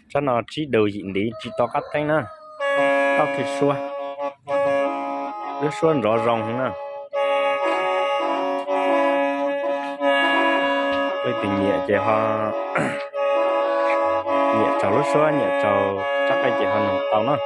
Tsab no tsib daus yim ntiv tsis to qab teeb na. Taub thwj suab, lub suab nrov zoo heev na. Leej twg nyiam ces ho nyiam tsaug lub suab, nyiam tsaug tsab qeej ces ho noog tau na.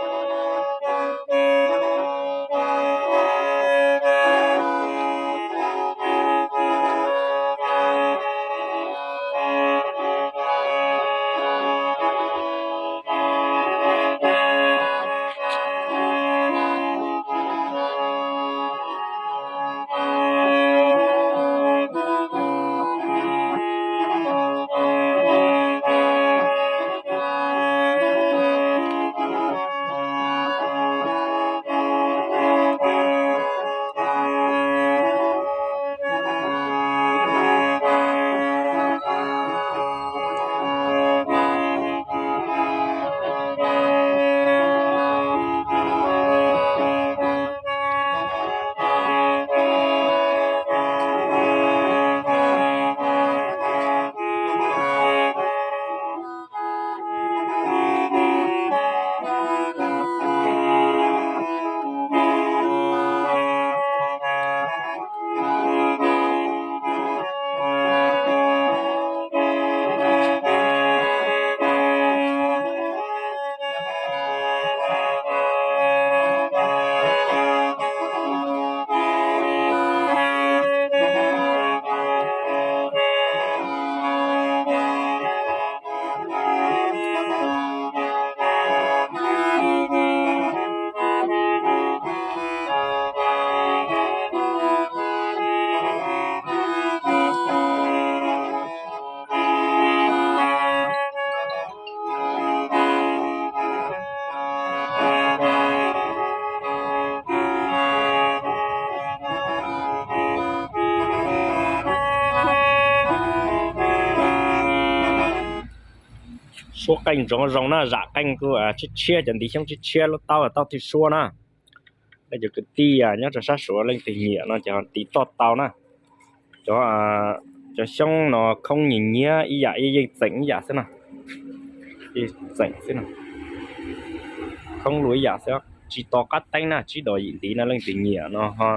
Suab qeej ntsoov zoo na, zam qeej kuj tshiab tshiab, cov ntiv xyoob tshiab tshiab, lub taub taub thwj suab na. Leej cov kwv tij nyob rau sab Suav leej twg nyiam no ces ho tiv toj tau na. Cov, cov xyoob no khoob nyiag nyiag ib yam, yeej txeem ib yam xwb na. Txeem xwb na, khoob lug ib yam xwb, tsis to qab teeb na, tsib daus yim ntiv na. Leej twg nyiam no ho